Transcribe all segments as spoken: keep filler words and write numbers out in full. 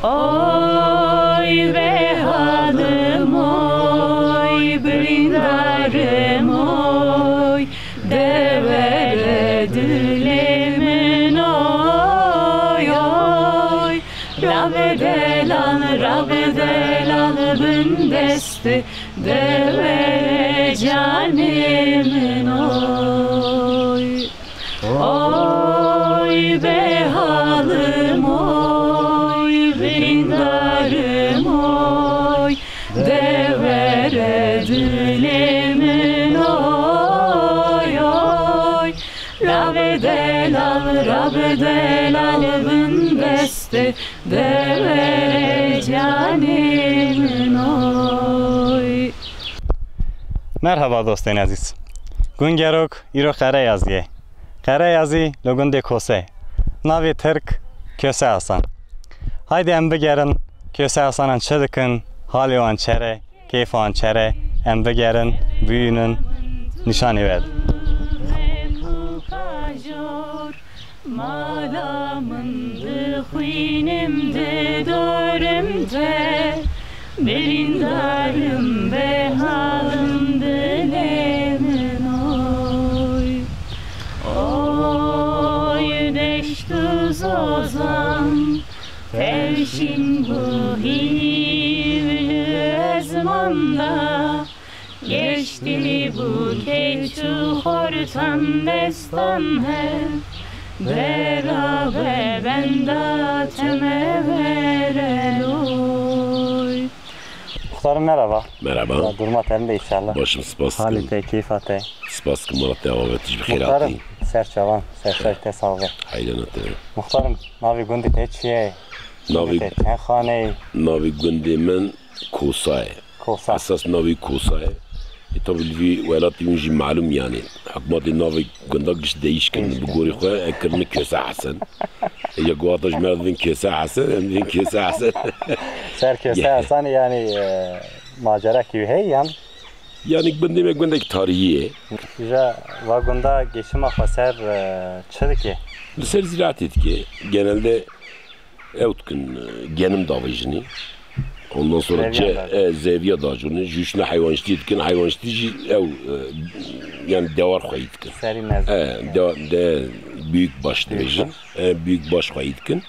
Oy be halim oy, birîndarim oy, devere dilê min oy, oy. Rabe delal, rabe delal, bin destê devere canê min oy. Oy be halim oy, birîndarim oy, devere dilê min oy, oy. Rabe delal, rabe delal, bin destê devere canê min oy. Merhaba dostên ezîz. Gungerok îro Qereyazî ye. Qereyazî li gundê Kose. Navê Tirk Köse Hasan. Haydi em bigerin Köse Hasanan çi dikin, halê wan çere, keyfa wan çere, em bigerin, biyûnin, nîşanî we. Mala min di xwînim di dorim te, birîndarim be halim dilê min oy. Oy deşt û zozan, tevşîn bû hîv li ezmanda, Geştî bû keç û xortan destan hev, dera be benda te me vereloy. Muxtarım merhaba. Merhaba. Ya, duruma te ne inşallah. Başım spas Hali dikim. Te, keyfa te. Spas dikim, mala te ava ve tij bi xêr Muxtarım, hatî. Ser çavan, ser çay te sağ ve. Hayrana te. Muxtarım, navê gundê te çi ye? Navê Gundê te çend xane ye? Navê gundê min Kosa ye. Kosa. Esas navê Kosa ye. E, tabi li vî welatî hûn jî malûm, yanî hikûmetê navê gunda giş değiş kirin. Değiş kirin. Bi gorî xwe e kirine Köse Hesen. E, ya ku hata ji me re dibin Köse Hesen, em dibin Köse Hesen. Ser Köse Hasan yanî, e, macerekî wî heye yan? Yanî gundê me gundek tarihî ye. Ji va gunda geçima xwe ser, e, çi dike? Li ser zîraetê dike. Genelde ew dikin, e, genim davêjinî. Ondan sonra Zevya ce-, dajin. E, zevya dajinî. Jûşna heywanştî dikin. Heywanştî jî ew, e, yani dewar xweyî dikin. Serî mezin. E, de, de büyük baş dibêjin. Büyük baş. E, büyük baş xweyî dikin.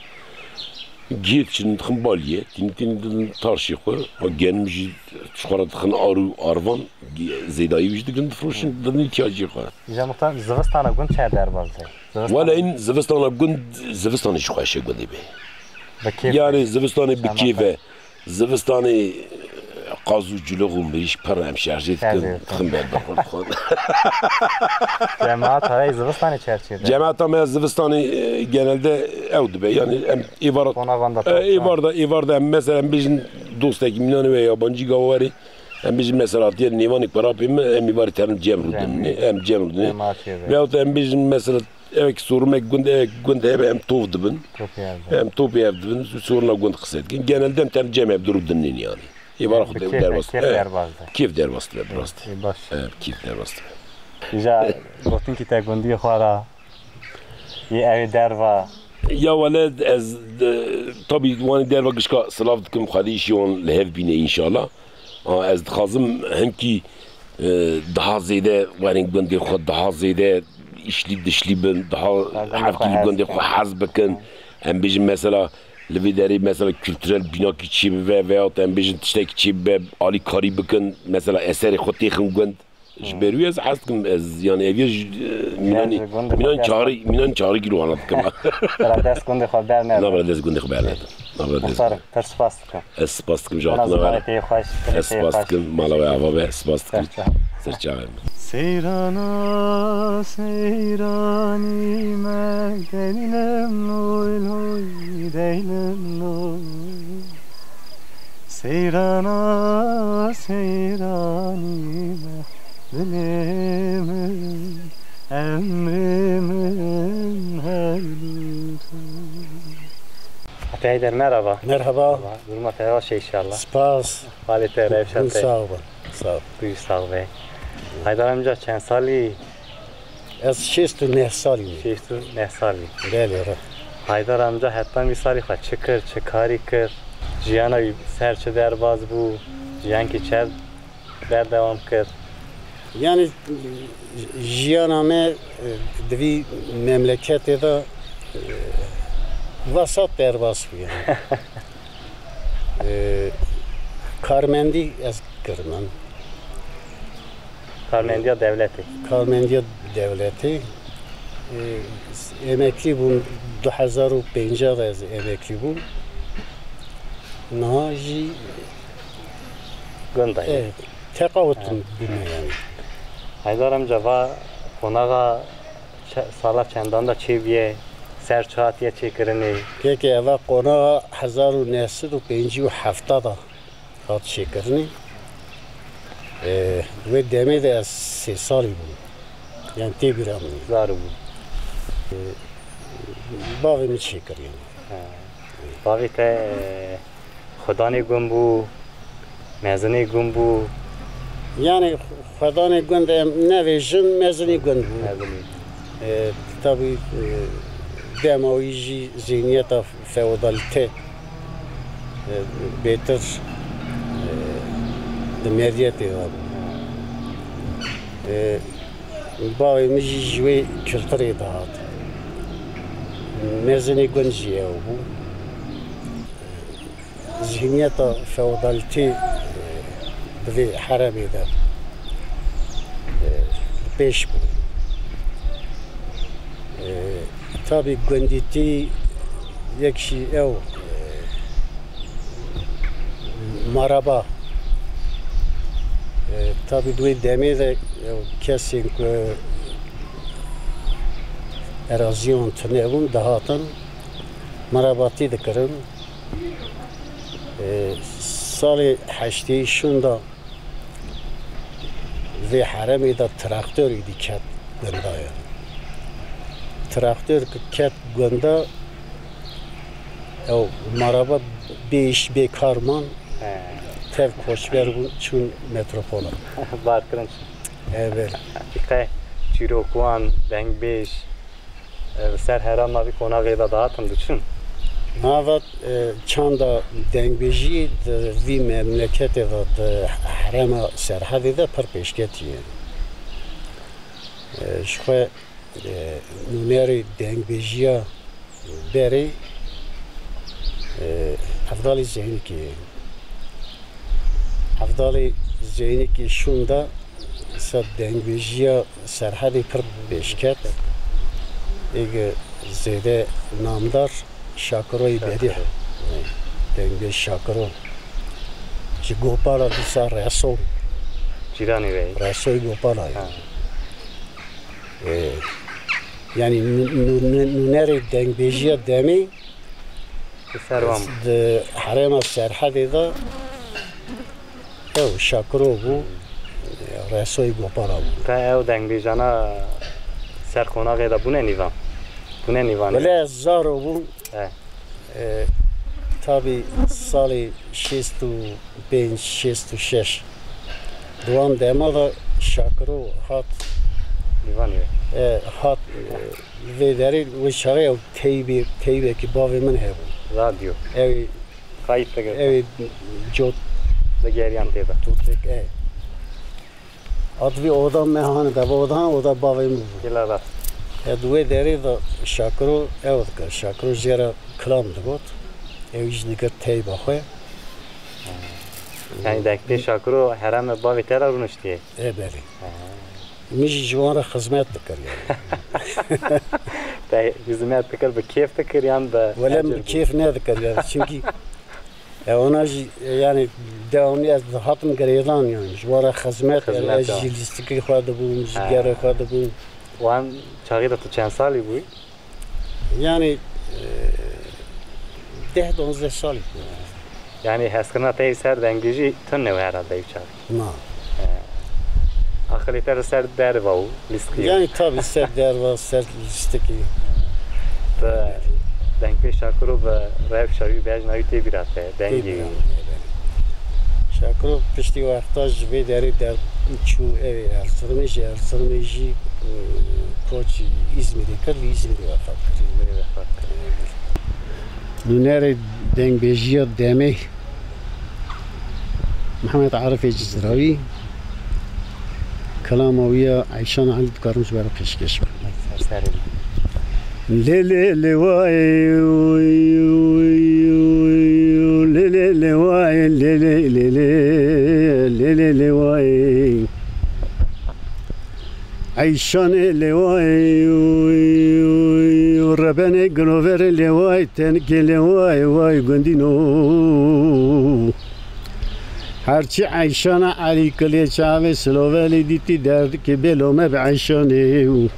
Gihê diçin dixin baliyê. Tînî tînî didin tarşê xwe. Ha genim jî çixwara dixin arû arvan. Zêdayî wî jî dikin difroşin, didin îhtiyacê xwe. Îja muxtar, zivistana gund çer derbas dike? Zivistan- Wele in zivistana gund, zivistanê jî xweş e gundê bê. Bi kêf Yani e. Zivistanê bi Şema kêf e. Zivistanê qaz û culix û mirîşk pir em şerjê dikin, Şerjê dikin. Dixin ber dixin, dixin. Cemaat herey zivistanê çer çêde? Cemaata me zivistanê, e, genelde ew dibe. Yani em êvara, Qonaxan da e, topla. Êvar da, êvar da em mesela em bêjin dostekî mînanê we yabancî gawa werê. Em bêjin mesela hatiye nêvanê kurapê min, em ê barê terin cem rûdinê, em cem rûdinê. Cem aşê be. Veyahut em bêjin mesela evek sorumek gund, evek gund hebe em tov dibin. Topê ev dibin. Em topê ev dibin, soruna gund qise dikin. Genelde em terin cem ev rûdinê yani. Ê bara xwe Bi te kêf, derbas. Kêf Evet. Derbas de. Kêf derbas dibe, bi rastî. Ê, baş. Evet, kêf derbas dibe. Îja gotinkî te gundiyê xwe ra yê ew ê derva. Ya wele ez de, tabî wanê derva gişka silav dikim, Xwedê îşî wan li hev bîne înşallah. A, ez dixwazim hinkî, e, daha zêde werin gundê xwe, daha zêde îşlî dişlî bin, daha Lazim hevkî xwe li hez gundê xwe hez bikin. Em bêjin mesela li vê derê mesela kulturel bînakî çêbibe veyahut em bêjin tiştekî çêbibe, alîkarî bikin, mesela eserê xwe têxin gund. Ji ber wî ez hez dikim, ez, yani, ev yê ji, e, mînanî, Gel ji gundê mînanî xwe çarî, mînanî çarî kîlo ana dikim. Bira dest gundê xwe bernedin. Na, bira dest gundê xwe bernedin. Na, bira dest Muxtar, gundê. Pir spas dikim. Ez spas dikim ji Bana hatina we re. Zimanê te yê xweş, te yê Spas xweş. Dikim, mala we ava be, spas dikim. Serçe. Serçe. Seyrana, seyranî me, deylim loy loy, deylim loy. Seyrana, seyranî me, dilê min, emrê min, her li tu. Ate Heyder, merhaba. Merhaba. Duruma te baş e inşallah. Spas. Halê te, rewşa te. Sağ ol. Sağ ol. Tu jî sağ be. Haydar amca, çend salî? Ez şêst û neh salî me. Şêst û neh salî. Belê, re. Haydar amca heta mîsalî xwe çi kir, çi karî kir? Jiyana wî ser çi derbas bû? Jiyankî çer berdewam kir? Yani jiyana me, e, di vî memleketê de, e, vesat derbas bû yani. E, karmendî ez kirime. Karmendiya dewletê. Karmendiya dewletê. E, emeklî bûm, du hezar û pêncî de ez emeklî bûm. Niha jî Gunda ye. E, teqawutim bûme yani. Haydar amca, va qonaxa çe-, sala çendan de çêbûye, ser çi hatiye çêkirinê? Kekê, eva qonaxa hezar û neh sed û pêncî û heft de hat çêkirinê. E, wê demê de ez sê salî bûm. Yani tê bîra min. Zarû bû. E, bavê min çêkir yani. Ha. Bavê te, e, xwedanê gund bû, mezinê gund bû? Yani xwedanê gund em nevêjin, mezinê gund bû. Mezinê. E, tabî, e, dema wî jî zihniyeta feodalîte, e, bêtir, e, di meriyetê de bû. E, bavê min jî ji wê kulturê dihat. Mezinê gund jî ew bû. Zihniyeta feodalîtê, e, di vê herêmê de, e, li pêş bû. E, tabî gundîtî yek jî ew, e, maraba. E, tabî di wê demê de ew kesên ku eraziyan tune bûn, dihatin marabatî dikirin. E, salê heştê şûn de vê herêmê de traktor êdî ket gunda ye. Traktor ku ket gunda, ew maraba bê îş, bê kar man, he, tev koçber bûn, çûn metropola. Bar kirin çûn. Evet. Qe çîrok wan, dengbêj, e, li ser herêma vî qonaxê de dihatin diçûn. Nava, e, çanda dengbêjî di vî memleketê de, di herêma Serhedê de pir pêşketî ye. E, ji xwe, e, nûnerê dengbêjiya berê, e, Evdalê Zeynikê ye. Evdalê Zeynikê şûnda ser dengbêjiya Serhedê pir pêşket. Êge zêde namdar Şakiroyê Berî. Şakiro. Dengbêj Şakiro. Ji Gopala dîsa Reso. Cîranê we ye. Resoyê Gopala ye. Ha. Ee, yani nû-, nû-, nû-, nûnerê dengbêjiya demê Li ser wan bû. Di herêma Serhedê de ew Şakiro bû, Resoyê Gopala bû. Te ew dengbêjana ser qonaxê de bûne nîvan? Bûne nîvanê? Wele ez zaro bûm. He. E, tabî salê şêst û pênc, şêst û şeş. Di wan dema de Şakiro hat. Nîvanê we. E, hat, e, vê derê wê çaxê ew teybê, teybekî bavê min hebû. Radyo. Ew ê Kayıt dikir. Ew ê cot. Digeriyan tê de. Tutrek, e. Ad vî oda me hanê de, oda han, oda bavê min bû. Gila rast. E, di wê derê de Şakiro ew dikir. Şakiro jê re kilam digot. Ew jî dikir teyba xwe. Yani dengpê Şakiro herêmê bavê te re rûniştiye? E, belê. Ha. Min jî ji wan re xizmet dikir yani. Te xizmet dikir, bi kêf dikir yan bi Wele min ecir bi bû? Kêf nedikir yani. Çimkî e, ona jî, e, yani devamlı ez dihatim girêdan yani. Ji wan re xizmet, yani Xizmet ez ya. Jî lîstikê xwe dibûm, ji Ha. Gerê xwe dibûm. Wan çaxê de tu çend salî bûyî? Yani, e, deh donzdeh salî bû. Yani hezkirina te yê ser dengê jî tune wê herhalde ev çaxê. Na. E, aqilê te li ser derva û lîstikê. Yani tabii ser derva, ser lîstikê. Bi dengpê Şakiro bi rewşa wî bejna wî tê bîra te, dengê wî. Tê bîra min, evet. Şakiro piştî wexta ji vê derê derçû, ew ê Erzirmê, ji Erzirmê jî Koçî Îzmîrê kir, li Îzmîrê wefat kir. Nûnerê dengbêjiya demê Mihemed Arifê Cizrawî, kelama wî ya Eyşan Elî dikarim ji we re pêşkêş bikim. Lê lê lê way, lê lê lê way, lê lê lê lê, lê lê lê way. Eyşanê lê way, rebenê giloverê lê way, tenikê lê way, way gundîno. Herçî Eyşana Elî kilê çavê silovelî dîtî derdikê bê lome bi Eyşanê û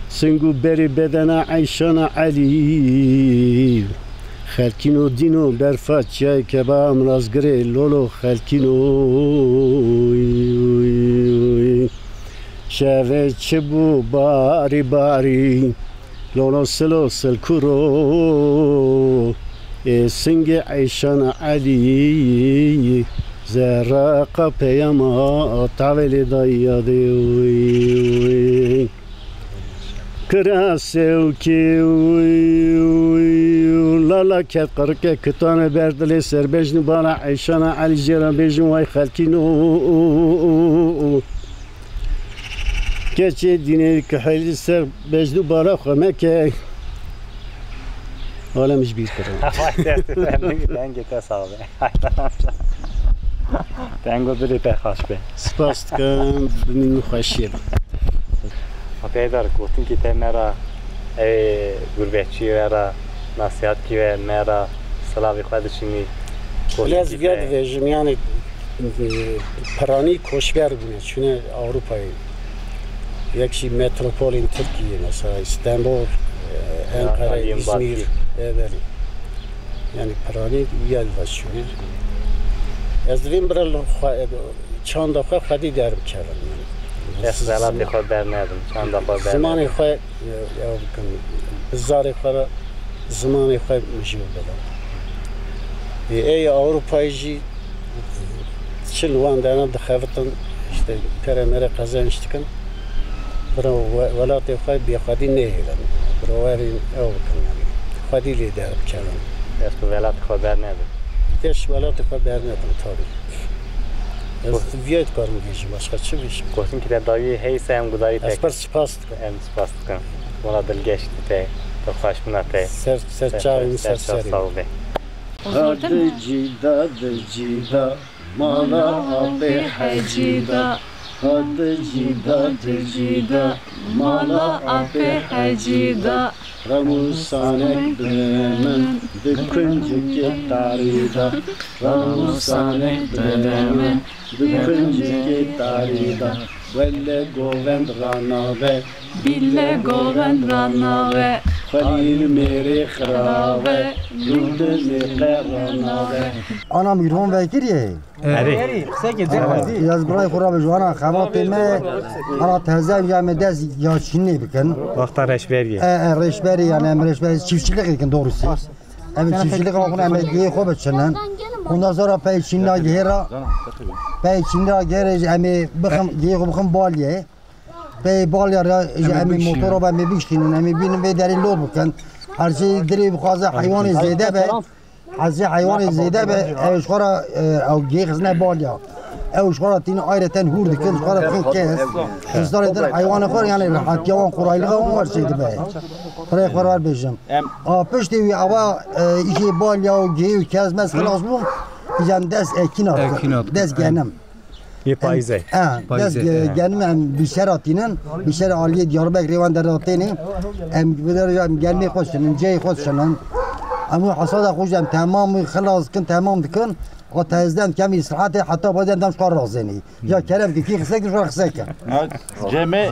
sing û berê bedena Eyşana Elî. Xelkîno dîno berfa çiyayê keba mirazgirê lolo xelkîno. Şevê çi bû barî barî, lolo silo sil kuro, ê singê Eyşana Elî, zerra qapeyama tavê lê dayî yadê wî. Kirasê û kê û lala ket qirike kitane ber dilê serbejn û bala Eyşana Elî jê re bêjin way xelkîno. Keçê dînê kihêlî ser bejn û bala xwe meke. Alem ji bîr kirin. Vay derdê te, dengê te sax be. Dengo dilê te xweş be. Spas dikim, bimînin xweşiyê be. Apê Heydar, gotinkî te me re, ê, gurbetçî we re, nasihatkî we me re, silavê xwe dişînî. Lê ez viya dibêjim, yanî, e, piranî koçber bûne, çûne Ewropayê. Yek jî metropolên Tirkiyê, mesela Stenbol, e, Enkara, Aliyên Îzmîr, Batî. E, belê. Yanî piranî wiya li de çûne. Ez divêm bira li xwe, çanda xwe xwedî derbikevin, yanî. Ez welatê xwe bernedin, çanda xwe bernedin. Zimanê xwe, e, ya bikin, bi zarê xwe re, zimanê xwe mijûl bidin. Ê, ê Ewropayê jî çi li wan dene dixebitin, işte, pere mere qezenç dikin. Bira we-, welatê xwe bêxwedî nehêlin. Bira werên ew bikin, yanî. Xwedî lê derbikevin. Dest bi welatê xwe bernedin. Dest welatê xwe bernedin, tabî. Ez viyayê dikarim bêjim, başqa çi bêjim? Gotinkî te dawiyê heyse em gudarî te. Ez pir spas dikim. Em spas dikin. Wela dilgeştî te, dilxweşbûna te. Ser, ser çavên, ser serê. Sağ ol be. Hadi cîda di cîda, mala apê hecî da. Hadi cîda di cîda, mala apê hecî da. Remûsanek bide min, di kuncikê tarî da. Remûsanek bide min, di kuncikê tarî da. Wele govend ranabe. Bîle govend ranabe. Xwelîl mêrê xirabe. Gundinê qe ranabe. Ana mîrvan vekirî. Erê. Erê, qiseke dê. Ez birayê xwe re bi ji wana xebatê me, ana teze ya me dest ya çinê bikin. Wexta reşberiyê. E, e, reşberî, yani em reşberî çiftçilik dikin doğrusu. Em çiftçilik xwe em gihê xwe biçinin. Ondan sonra pey çinna gihê re, pey çinna gihê re em ê bixin, gihê xwe bixin balye. Pey balya re em ê motora ve em ê bişînin, em ê bînin vê derê lor bikin. Her şey dirê bixwaze heywanê zêde be. Hezê heywanê zêde be, ew ji xwe re, e, ew gê xizine balya. Ew ji xwe re tînin ayreten hûr dikin, ji xwe re dikin kes. Ji zarê din heywanê xwe re, yani rehetiya wan, qorayliga wan wer çêdibe. Xwedê xwe re bêjim. A piştî wî ava, e, îşê balya û gê û kes mes xilas bû, îcan dest ekîna dikin. Dest genim. Yê payîzê. Em, e, dest ge-, genim em bîşera tînin, bîşera aliyê Diyarbekirê wan derdatênê. Em bi der em genimê xwe şinin, ceyê xwe şinin. Em wî hesada xwe jî em temam wî xilas dikin, temam dikin. O tezdem kem îstirahatê heta bazen dem şkar razênî. Ya kerem ki kî xisek şkar xisek. Cemê,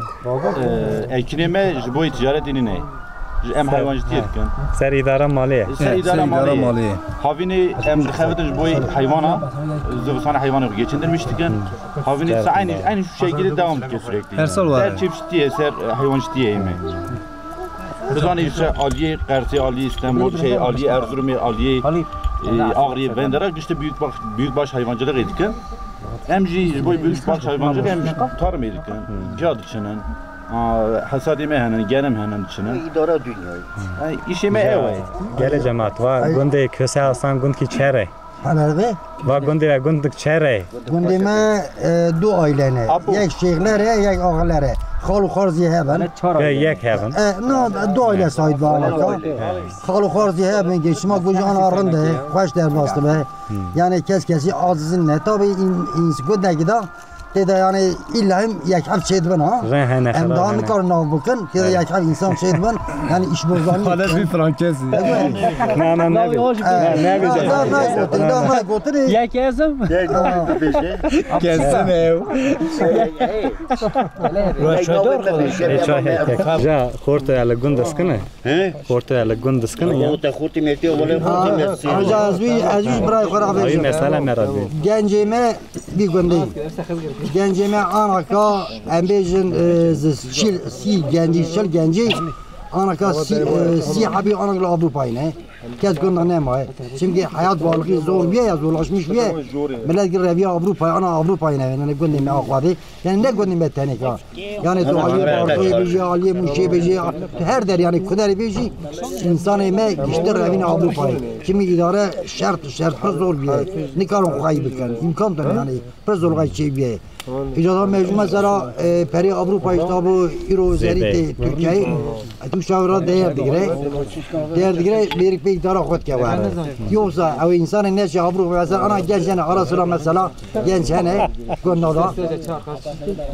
e, ekinê me ji bo ticaretê nîne. Ji em heywancîtiyê dikin. Ser îdara malê ye. Ser îdara malê ye. Havînê em dixebitin ji bo heywana, zivistan heywanê xwe geçindirmiş dikin. Havînê sa eynî, eynî şu şekilde devam dike sürekli. Her sal var. Ser çiftçiliğe, ser, e, hayvancılığa yemeği. Bizanî işte aliyê Qersê, aliyê Stenbol, şey, aliyê Erzurumê, aliyê, e, Ağrı'yı, Vendera işte büyük baş, büyük baş hayvancılık edikin. Em jî ji bo büyük baş hayvancılık em tarım edikin. Ciya diçinin. Aa, hesadî me henin, genim henin çine. Îdara dünyayı. Ay, îşê me ew e. Gelê cemaat, va gundê Köse Hasan gund kî çere. Helal be. Va gundê ve gund çere. Gundê me, e, du aile ne. Apo. Yek şêxler e, yek axler e. Xal û xar zî hebin. Ve yek hebin. E, no, du aile sahip be alaka. Xal û xar zî hebin ki şima gujan a rind e, xweş derbas dibe. Yani kes kesî azizin ne. Tabi in, in, gundekî da Tê de yani illa em yek ev çêdibin ha. Re hene Em daha xera hene. Nikarin nav bikin. Tê de yek ev insan çêdibin. Yani iş bozanı. Hala bir Frankezi. Na, na, ne bi? Ne, ne bi? Na, na, gotin, na, na, gotin. Yek ezim. Kesin ev. Ruhşador. E, çay hek, hek. Ja, xorto ele gund eskine. He? Xorto ele gund eskine ya. Xorto, xorto metiye, wale xorto metiye. Aja ez wî, ez wî bray xora. Ay, mesela merad. Gencê me Vî gundî. Gencê me anaka, em bêjin, e, zi çil, sî gencî, çil gencî, anaka sî, e, sî hebî anak li Avrupayê ne. Kes gunda nemaye. Çimkî heyat varlığı zor bûye ya, zorlaşmış bûye. Millet gir reviya Avrupayê, ana Avrupayê ne, yani gundê me axwazê. Yani ne gundê me tenê ka. Yani tu aliyê Bartûyê bêjî, aliyê Mûşê bêjî, tu her der yani kuderê bêjî, insanê me giştir revîne Avrupayê. Çimkî îdare şert, şert pir zor bûye. Nikarin xwayî bikin. Îmkan tune yani. Pir zor xwayî çê bûye. Îca da mecbûr mesela, e, perê Avrupayê işte bu euro zerî tê Türkiye'yê. E, tu şav ra değer digire. Değer digire, lêrik pê îdara xwe dike were. Yoksa ew insanê neçe Avrupayê mesela, ana genç yani ara sıra mesela, Genç hene, gunda da.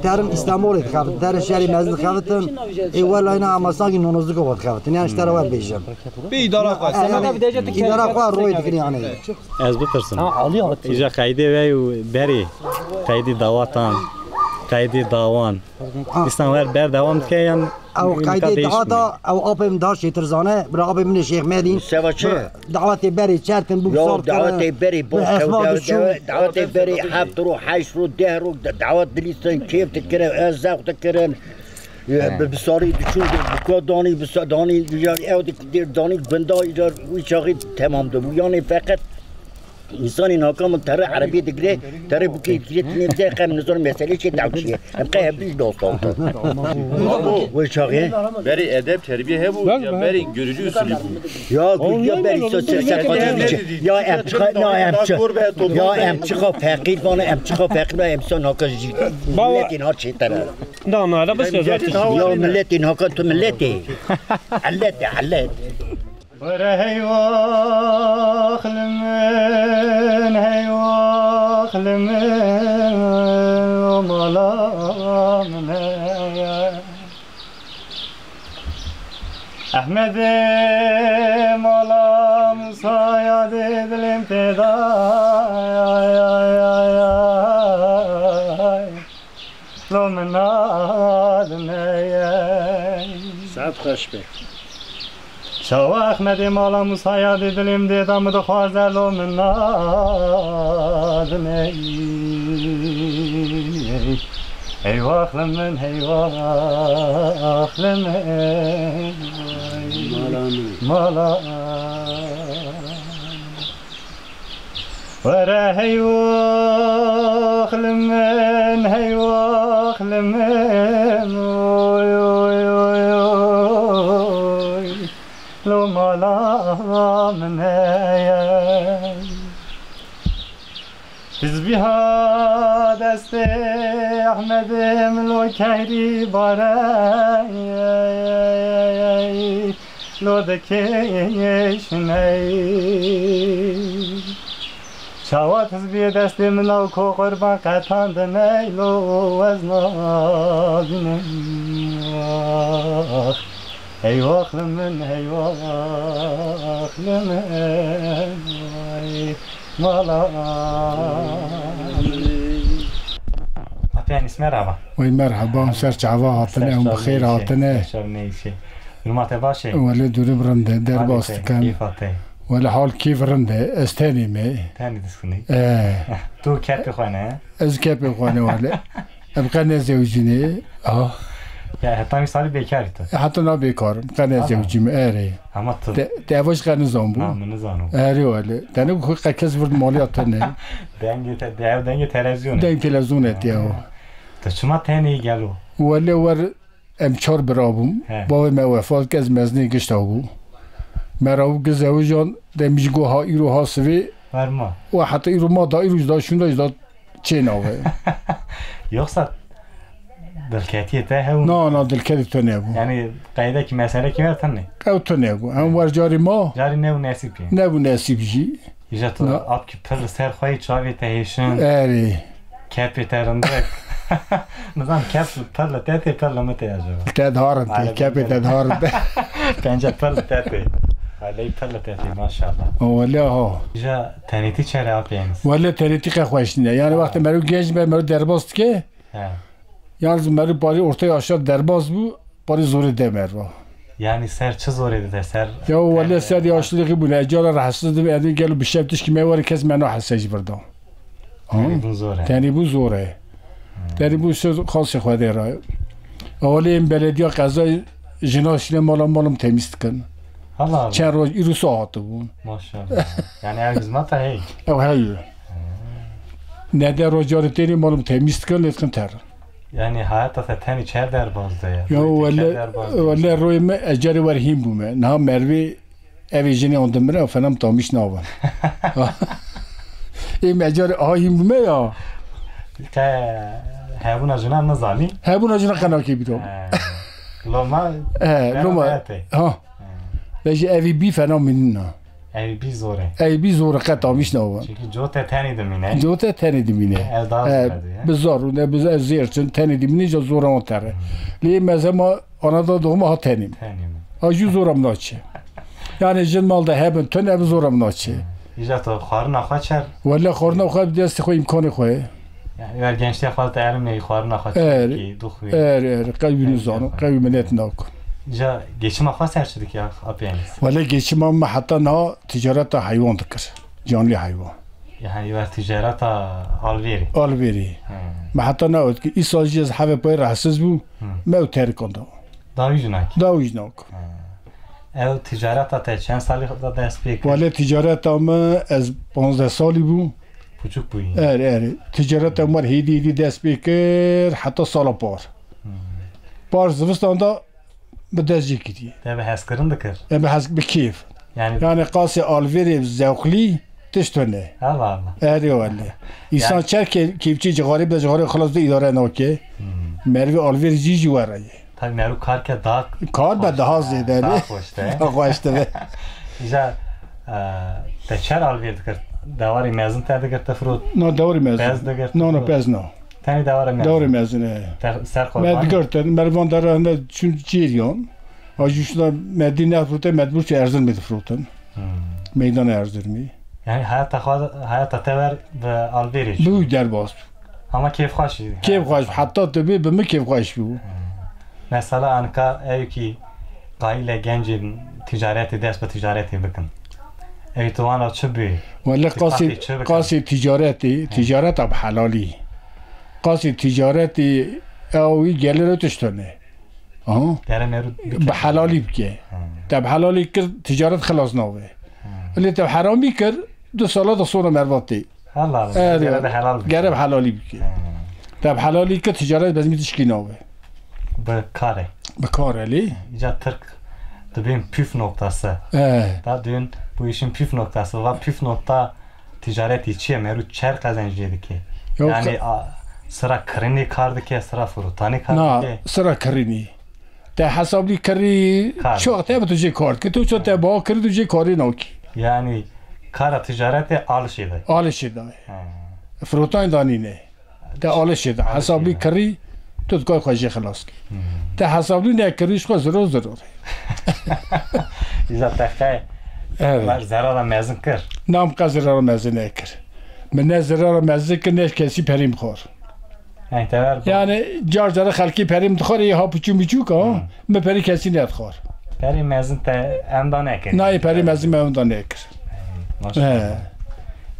Terin Îstanbulê dixebitin, terin şerê mezin dixebitin. Ê welayna ama sanki nonozlika xwe dixebitin. Yani işte ra we bêjim. Bi îdara xwe, Ee, sena yani, îdara xwe roy dikin yani. Ez bipirsim. Ha, alî hat. Îja qeydê ve û berî. Qeydî dawatan. Qeydî dawan. Ha. Îstan wer berdewam dike yan Ew qeydê dawata, ew apê min daha şêtir zane. Bira apê min ê Şêx Medîn. Seva çi? Dawetê berê çertin bû. Ya sar dikene. Dawetê berê bû, esma dawetê berê heft ro, heşt ro, deh ro, dawet dilîstin, kêf dikirin, ez zewq dikirin. Bi, bi sarî diçûn, bi ka danî, bi sa-, danî, yani ew dik-, dir danî, gunda, îcar wî çaxî temam dibû. Yani feqet Însanê naka min tere erebê digire, tere bûkê digire, tinê bize qe min nizanim meselê çi dewçiye. Em qe hevdû jî dostan. Wê çaxê? Berê edeb terbiye hebû, ya berê görücü usulü bû. Ya görücü ya berê sosyal serfati biçi. Ya em çiqa, ya em çi-, ya em çiqa feqîr bana, em çiqa feqîr bana, em sa naka jî. Baba. Milletê na çê tere. Dana, da bes ya zaten. Ya milletê naka tu milletê. Ellet, ellet. Were hey waxl min, hey waxl min, o mala min heye. Ehmedê mala Musaya dê dilêm tê da, ay, ay, ay, ay. Lo min nadineye. Saet xweş be. Çawa Ehmedê mala Musaya dê dilêm dê da min dixwaze lo min nadineye. Eywax li min, eywax li min. Mala min. Mala. Were hey waxl min, hey waxl min, oy, oy, oy, oy, lo mala min heye. Hizbiha destê Ehmedê min lo keyrî bare. Lo dikêşiney. Çawa hizbiyê destê min ew ko qurban qetandiney lo ez nabînim. Ah, hey waxl min, hey waxl min. Ay, mala. Apê Enîs merhaba. Wey merhaba, ser çava hatine, em bi xêr hatine. Ser çav neyşe. Durumatê baş e? Wele durum rind e, derbas dikin. Keyfa te? Wele hal keyf rind e, ez tenê me. Tenê diskinî? Eh. Tu kepê xwe ne? Ez kepê xwe ne wele. Em qe nezewicîne. Ah. Ya heta mîsalî bêkarî tu? Heta na bêkar im, qe nezewicîme, erê. Ama tu. Te, te ev qe nizan bû? Na, min nizano. Erê wele. Tenê ku qe kes vir maliya te ne. Dengê te, de ev dengê televîzyonê. Deng televîzyonê te ya. Tu çima tenê gelo? Wele wer Em çar bira bûn. He. Bavê me wefat kir, ez mezinê gişta bû. Me rabû gizewijan, demî ji go ha îro ha sivê. Ferma. Û heta îro ma da îro ji da şûnda ji da çê nave. Yoksa dilketiyê te hew? Na, na, dilketî tu nebû. Yani qeydekî meselekî ver tune. Ew tu nebû. Em wer carî ma. Carî nebû nesîb ki. Nebû nesîb jî. Îja tu Na. Apkî pir li ser xwe yî çavê te hêşin. Erê. Kepê te rindik. Nizam kep pir li te tê, pir li min tê acaba. Te diharin tê, Alem kepê te diharin tê. Pence pir li te tê. Aley pir li te tê, maşallah. O wele ha. Îja tenêtî çere apê Enis? Wele tenêtî qe xweş nîne. Yani wextê mero genç be, mero derbas dike. He. Yalnız mero parî ortaya aşağı derbas bû, parî zorê de merva. Yani ser çi zorê dide, ser Ya wele ser yaşlılığı bûne, cara rahatsız dibe, edin gelo bi şev tişkî me were kes me nahese ji birda. Tenî bûn zor e. Tenî bû zor e. Tenî bû söz xasê Xwedê re. Awalê em belediya qeza jina şine mala malım temiz dikin. Allah Allah. Çend roj îrusa hatibûn. Maşallah. Yani ev hizmeta hey. Ew hey. Ne de rojarê têrê malım temiz dikin, lê dikin ter. Yani hayata te tenî çer derbaz de ya. Ya Roy te wele, çer derbaz de. Wele roy me, ez carê wer hîn bûme. Niha mervê Evê jinê on dimire, ew fenem tamiş nava. Ê me carê aha hîn bûme ya. Te hebûna jinan nizanî? Hebûna jinan qenakê bîro. He. Loma He, bera loma. Bete. Ha. He. Ve ji evî bî fena minina. Evî bî zor e. Evî bî zor e, qe tamiş nava. Çünkü cote tenî dimîne. Cote tenî dimîne. Ev daha He, zor e. Bi zor, ne bi zêr çin tenî dimîne, ja zor an tere. Lê mezema Ana da doğma ha tenî. Tenî mi? Ha jû zora min naçe. Yani jin mal de hebin, tune bi zora min naçe. Îja to xwarina xwe çer? Wele xwarina xwe bi destê xwe, îmkanê xwe. Yani ver gençliğe xwe te erim ney xwarina xwe Er, çer ki, duxuy. Er, er, qewî nizano, qewî minet nako. Îja geçima xwe ser çi dikî ya, apê Enis? Wele geçima me heta niha ticareta heywan dikir. Canlî heywan. Yani ver ticareta alvêrê. Alvêrê. He. Me heta newt ki îsal jî ez heve pay rahatsız bû. Hı. Me ew terikanda. Dawî ji nakî. Dawî ji nak. He. Ew ticareta te çend salî da dest pê kir? Wale ticareta me ez panzdeh salî bû. Puçuk bûyî. Er, er. Ticareta me hêdî hêdî dest pê kir heta sala par. Hı. Par zivistan da bi dest jê kiriye. Te bi hezkirin dikir? Em bi hez, bi kêf. Yani Yani qasê alvêrê zewqlî tişt tune. Allah Allah. Erê wele. Însan Yani çer kê-, kêfçî cixarê bide, cixarê xilas de îdare nake. Hmm. Mervê alvêrê jî jî were ye. Tabii meru kar ke daha Kar be daha zêde Daha ne? Hoş de. Daha xweş de be. Îja, e, te çer alvêr dikir? Dewarê mezin te digir te firot? No, dewarê mezin. Pez digir te No, no, firot? Pez no. Tenê dewarê mezin. Dewarê mezin e. Te ser Me qurbanê? Digirtin, me van dere hene çûn çêriyan. Ha jû şuna me dî nefrote, me dibû çi Erzirmê difrotin. Hmm. Meydana Erzirmê. Yani hayata xwe, hayata te ver bi alvêrê çû. Bû derbas. Ama kêfxweş. Kêfxweş, heta tu bê bi min kêfxweş bû. Hmm. Mesela anka ew ki qayîle gencên ticaretê dest bi ticaretê bikin. Ew tu wana çi bê? Wele Ti qasê, qasê çi bikin? Qasê ticaretê, He. Ticareta bi helalî. Qasê ticaretê ew wî gelir ew tişt tune. Aha. Dere meru Bi helalî bike. Hı. Te bi helalî kir, ticaret xilas nabe. Hı. Lê te bi heramî kir, du sala da sonra mervatê. Allah Allah. Erê, Gere de helal bike. Gere bi helalî bike. Hı. Te bi helalî kir, ticaret bezmî tişkî nabe. Bi kare. Bi kare lê. Îca Tirk dibên püf noktası. He. Da dün bu işin püf noktası. Va püf nokta Ticaretî çi ye? Meru çer qezenc jê dike? Yok. Yani, a, sira kirinê kar dike, sira firotanê kar Na, dike? Sira kirinî. Te hesablî kirî, Kar. Çok te bi tu jê kar dike. Tu çok te baha kirî tu jê karî nakî. Yani, kara ticaretê alişê de. Alişê de. He. Firotan danîne. Te alişê de. Alişê Hesablî de. Kirî, tu dikar xwe jê xilas kî. Hmm. Te hesablî nekirî, ji xwe ziror ziror. Îza te qe Evet. Zerara mezin kir. Nam qe zerara mezin nekir. Min ne zerara mezin kir, ne kesî perî min xwar. Hey, te ver. Yani car cara xelkî perî min dixwar, ê ha piçû miçûk ha, Hmm. min perî kesî nedixwar. Perî mezin te em da nekir. Nayê perî mezin me em da nekir. Hey, maşallah. He.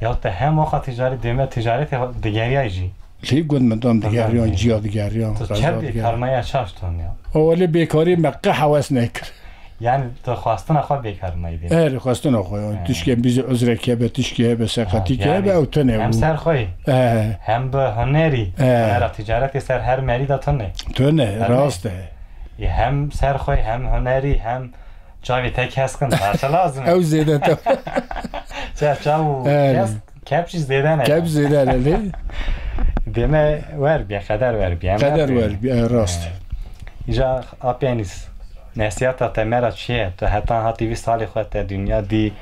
Ya te hem waxa ticarî deme ticareti digeriya jî. Lê gund min dam digeriyan, Tamam. Ciya digeriyan, Tu qeza çer digeriyan. Bêkarmaya çaş ton ya? O wele bêkarî me qe hewes nekir. Yani tu xwestina xwe bêkar meydê. Er, xwestina xwe ya. He. Tişkê bizî uzrek hebe, tişkê hebe, seqetî Ha, hebe, yani ew tune hem bû. Ser xwe, He. Hem bi hunerî, He. Hunera ticaretê ser her merî de tune. Tune, Tune. Rast e. Hem ser xwe, hem hunerî, hem çavê te keskin, daha çi lazim e? Ew zêde te. Çav, çav û Erê. Kes, kep jî zêde ne. Kep zêde ne, lê? Dême wer biye, qeder wer biye, em Qeder wer biye, rast. Îja Apênîs, nesiyata te me ra çi ye? Tu heta hatî vî salê xwe te dinya dî,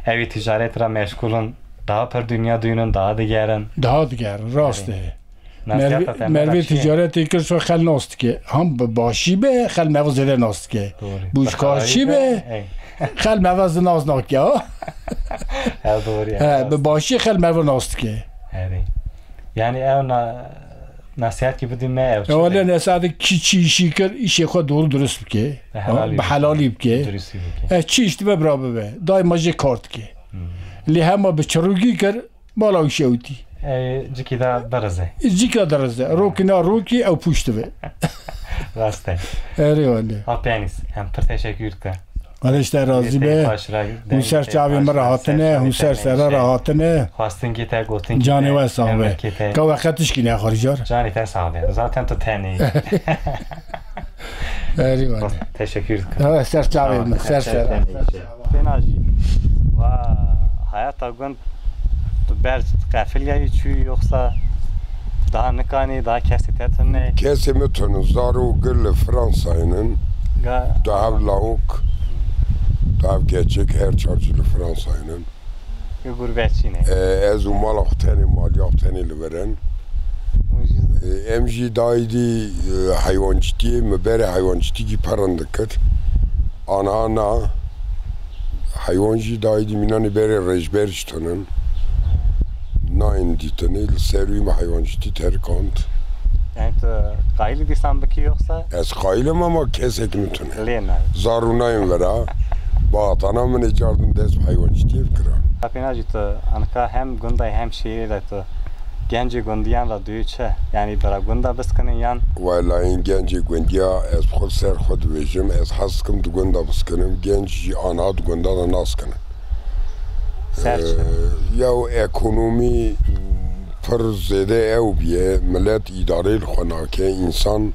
ewî ticaret ra meşgûl in, daha pir dinya duynin, daha digerin. Daha digerin, rast e. Nasiyata te me ra çi ye? Mervê ticaretê kir, so xel nas dike. Ham bi başî be, xel me ve zêde nas dike. Doğru. Bi xerabî be, xel me ve zêde nas nake, ha? He, doğru ya. He, bi başî xel me ve nas dike. Erê. Yani ew na-, nasihat ki bidî me ew çi be? Wele nesihat ki çi işî kir, işê xwe doğru dürüst bike. Bi helalî bike. Bi helalî bike. Dürüstî bike. E, çi iş dibe bira bibe. Daima jê kar dike. Hmm. Lê hema bi çirûgî kir, mala wî şewitî. E, cikî da birize. Cikî da dirize. Rokî na rokî ew pûç dibe. Rast e. Erê wele. Apênîs, em pir teşekkür dikin. Wele ji te razî be. Hûn ser çavê min re hatine, hûn ser sera re hatine. Xwestin ki te, gotin ki te. Canê we sax be. Ka we qe tişkî nexwar car. Canê te sax be. Zaten tu tenê. Erê wele. Teşekkür dikim. Ha, ser çavê min, ser sera. Pêna jî. Va hayata gund tu ber qefiliyayî çûyî yoksa daha nikanî, daha kesê te tune? Kesê min tune, zarok gil li Fransayê nin. Ga- Tu hev lawik, tu hev keçik, her çar jî li Fransayê nin. Gurbetçî ne. E, ez û mala xwe tenê, maliya xwe tenê li vir in. E, em jî dayî dî, e, heywancîtiyê, me berê heywancîtîkî perin dikir. Aniha na heywan jî dayî dî mînanê berê rêjber jî tunin. Nayên dîtinê, li ser wî me heywancîtî terikand. Yani tu qayilî dîsan bikî yoksa? Ez qayilim ama kesek min tune. Lê nayê. Zarûnayên vera, batana min ê cardin dest bi heywancîtiyê bikira. Apêna jî tu anka hem gundayê hem şehîrê de tu gencê gundiyan ra duyê çi? Yani bira gunda biskinin yan? Wela yên gencê gundiya ez bi xwe li ser xwe dibêjim, ez hez dikim di gunda biskinim, genc jî aniha di gunda de naskinin. Ser çi? Ee, ya ekonomî pir zêde ew biye, milet îdareyê li xwe nake, însan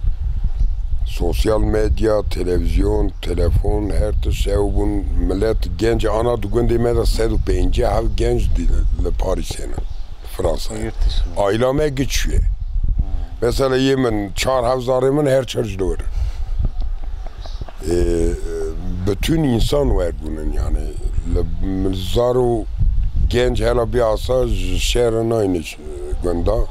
sosyal medya, televîzyon, telefon, her tişt ew bûn. Milet genc ana di gundê me de sed û pêncî hev genc dî li Parîsê ne, Fransayê. Yurt dışında. Aîla me giç ye. Hmm. Mesela yê min çar hev zarê min her çar ji li wir in. Ê, bütün însan wer bûnin, yani, li, zar û genc hela bî asa ji şehre nayne gunda. Ê,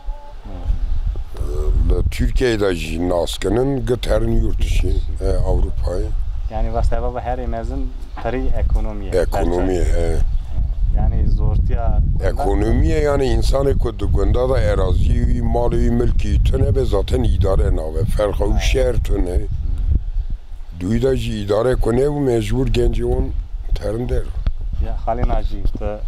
li Tirkiyeyê de jî naskinin, git herin yurt dişî, e, Ewropayê. Yani, va sebeba herî mezin pirî ekonomiyê. Ekonomiyê, he. Yani, zortiya gunda. Ekonomiyê, yani, însanê ku di gunda de erazî wî, malê wî, milkî wî tune be, zaten îdare nabe. Ferqa wî şer tune. Dûyî de jî îdare ku nebû, mecbûr gencê wan terin der. Ya xalê Nacî, tu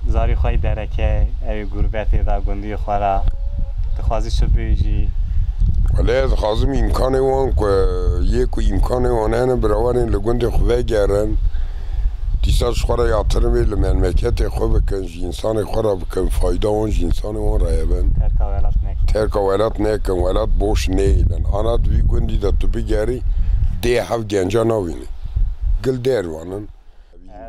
zarî xwe yî dereke, ew ê gurbetê de gundiyê xwe re, dixwazî çi bêjî? Wele ez dixwazim îmkanê wan ku, yê ku îmkanê wan hene, bira werin li gundê xwe vegerin. Dîsa ji xwe re yatirimê li memleketê xwe bikin, ji însanê xwe re bikin, fayda wan ji însanê wan re hebin. Terka welat nekin. Terka welat nekin, welat boş neyîlin. Ana di vî gundî de tu bigerî, dê hev genca nabînî. Gil der wanin.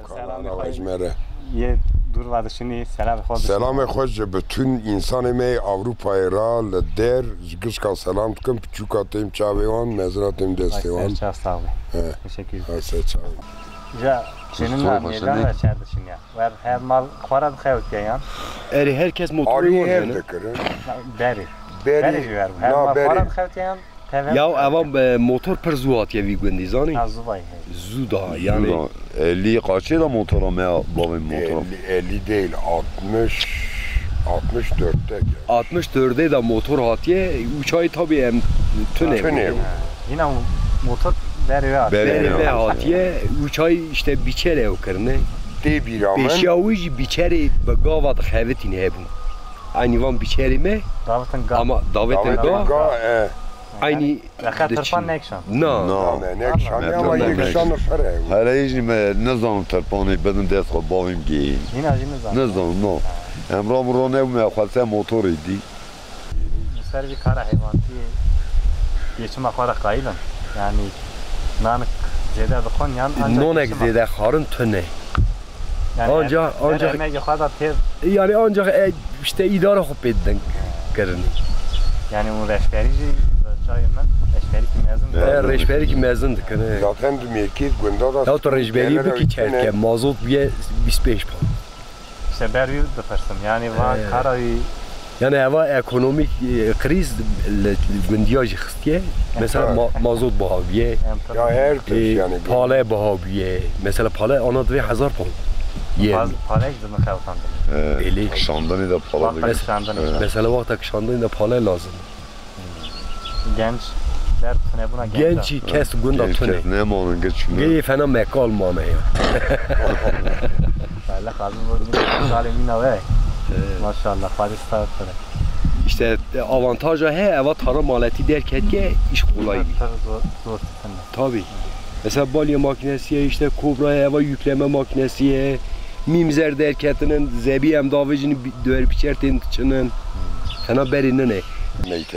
Selamê xwe ji me re. Yê dûr ve dişinî, selamê xwe dişinî. Selamê xwe ji bütün însanê me yê Ewropayê re li der, ji gişka selam dikim, piçûka têm çavê wan, mezina têm destê wan. Ay, ser çav sax be. He. Teşekkür ederim. Ha, ser çavê. Ja, senin Mustafa namê, ben Başaran. Çer dişinî ya. Wer her mal xwe re dixewitiye yan? Erê, her kes motorê Arî wan ev hene. Dikirin. Berê. Berê. Berê jî wer bû. Her mal xwe re dixewitiye yan? Tevin. Ya, eva, e, motor pir zû hatiye vî gundî, zanî? Ha, zû vay, hey. Zû daha, yani. Zû da. Elî kaçê de motora me ya, bavên motora? Elli, elli değil, altmış, altmış dörtte geldi. Altmış dörtte de motor hatiye, û çayê tabii em tune. Tune. Ha, yine motor berê ve hatiye. Berê ve hatiye, û çayê işte biçer ew kirine. Tê bîra min. Pêşiya wî jî biçerê bi gava dixevitîn hebû. Aynî van biçerê me. Davetin ga. Ama davetin ga. Davetin ga, e. Aynî Reqe tirpan nekşan. Na. Na. Ne, nekşan, ama yek şan pere. Hele jî me nizanim tirpanê bidin dest xwe bavê min gihîn. Hîna jî nizanim. Nizanim, no. Em ra min ro nebû me xweste motorê dî. Ser vî kara heyvantiyê, geçima xwe re qayil in? Yani nanik zêde dixwin yan ancak Nonek zêde xwarin tune. Yani Ancak- her, her ancak- emegê xwe de têr Yani ancak e, işte îdara xwe pê didin kirin. Yani hûn reşberî jî çayê min reşberîkî mezin E, Evet. Reşberîkî mezin dikin. E. Zaten di mêrkê gunda da Ya tu reşberî genel bikî çerke, mazot bûye bîst pênc pound. Îşte ber wî dipirsim. Yani va He. kara wî Yani eva ekonomîk e, krîz li, li gundiya jî xistiye. Mesela Evet. ma- mazot biha bûye. Em Ya her tişt E, yani. Pale biha bûye. Mesela pale ana divê hezar pound. Yen. Paz- Pale ji min xewtandin. He, Elê. Kişandinê de pala Wexta dike. kişandinê. He. Mesela wexta kişandinê de pale lazim. Genç, der tunebûna genç. Gençî kes gunda Genç tune. Kes nemanin, geç şunu. Geyê fena mekal mane ya. Bele xazim bu salê mîna ve. Evet. Maşallah, Xwedê star kire. İşte e, avantaja he, eva tarım aleti derketiye iş kolay bî. Tar zor, zor tutun. Tabii. Mesela balya makinesi ye, işte kobra ye, eva yükleme makinesi ye. Mîmzer derketinin, zebî em davêjin, bi- duwer biçer tên diçinin. Fena berî nine.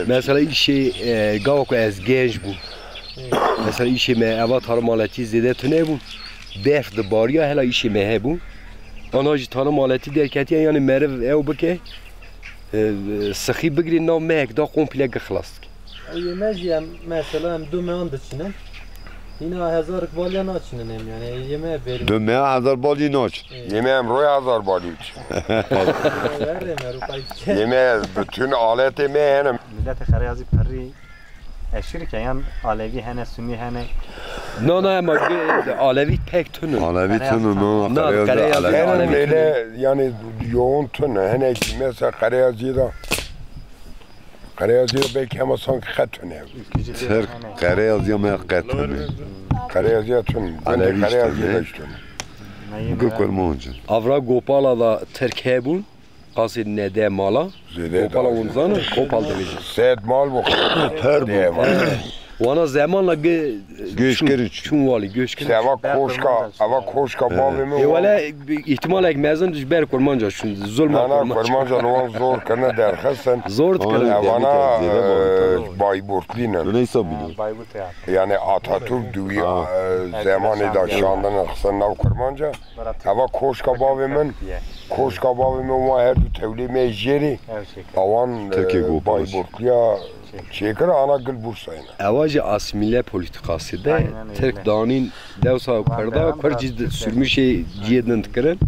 Mesela işê e, gava ku ez genç bûm. Mesela işê me eva tarım aleti zêde tune bûn. Berf di bariya hela işê me hebûn. Ana jî tarım aleti derketiye, yani meriv ew bike. E, sixî bigirî nav mehek da komple gi xilas dike. Û yê me jî em mesela em du meyan diçinin. Hîna hezarek balya naçinin em yani. Yê me bêrî. Du meya hezar balî naç. Ê. Yê me em roy hezar balî diçin. Verê me ro qayt ke. Yê me bütün aletê me hene. Milletê Xereyazî pirrî eşîrike yan Alevî hene, Sunî hene. Na, na, ema ge- Alevî pek tunu. Alevî tunu, na, Na, Xereyazî Xereyazî Alevî. Hene Alevî tunu. Böyle yani yoğun tunu. Hene ki mesela Xereyazî da Qereyazî belkî hema sanki xet tune. Tirk qereyaziya me qet tune. Qereyaziya tun. Alevî Qereyaziya işte ne? Tun. Gu kurmancin. Avra Gopala da Tirk hebûn. Qasê nede mala. Zêde Gopala da. Hûn zanin, Gopal dibêjin. Sed mal bu. Her bu. Wana zemanla ge- Göç çûn, kirin çûn. Çûn walî, göç kirin. Eva koşka, eva koşka bavê min. Ê wele, ihtimalek mezin ji ber kurmanca çûn, zulma kurmanca. Nana kurmanca li wan zor kirine derxistin. Zor dikirin. Evana, e, Bayburtlî ne. Neyse biliyor. Bayburt ya. Yani Atatürk duwî, e, zemanê da şandin xistin nav kurmanca. Eva koşka bavê min. Koşka bavê min wan her du tewlê me jêrê. Awan, e, Bayburtliya. Çêkir ana gil Bursayê ne. Ewa jî asîmîle polîtîkasî de Tirk danîn dewsa Kurda, Kurd jî sürmûşê cihê din dikirin.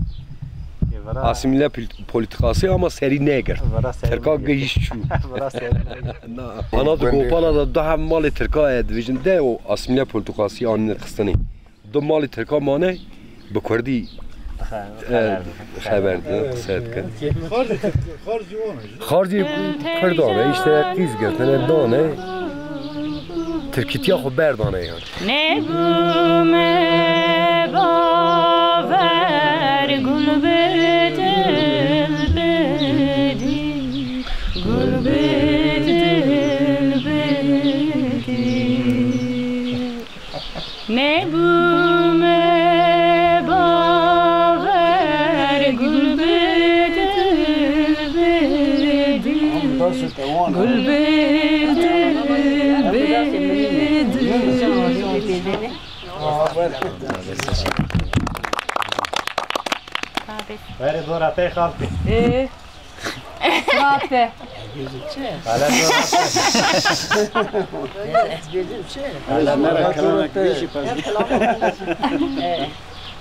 Asîmîle polîtîkasî ama serî negirt. Tirka gihîş çû. Ana di Gopala de du heb malê Tirka ye dibêjin de û asîmîle polîtîkasî anîne xistinê. Du malê Tirka mane bi Kurdî, e, xeber didin, qise dikin. Xarzî Kurdan e, işte qîz girtine dane, Tirkîtiya xwe berdane yan. Nebûme baver gul bi dil bidî, gul bi dil bidî. Nebûme baver gul bi dil bidî, gul bi dil bidî. Verê dora pey xalkê. Ê. Sirate. Hala dora pey. Hala dora pey.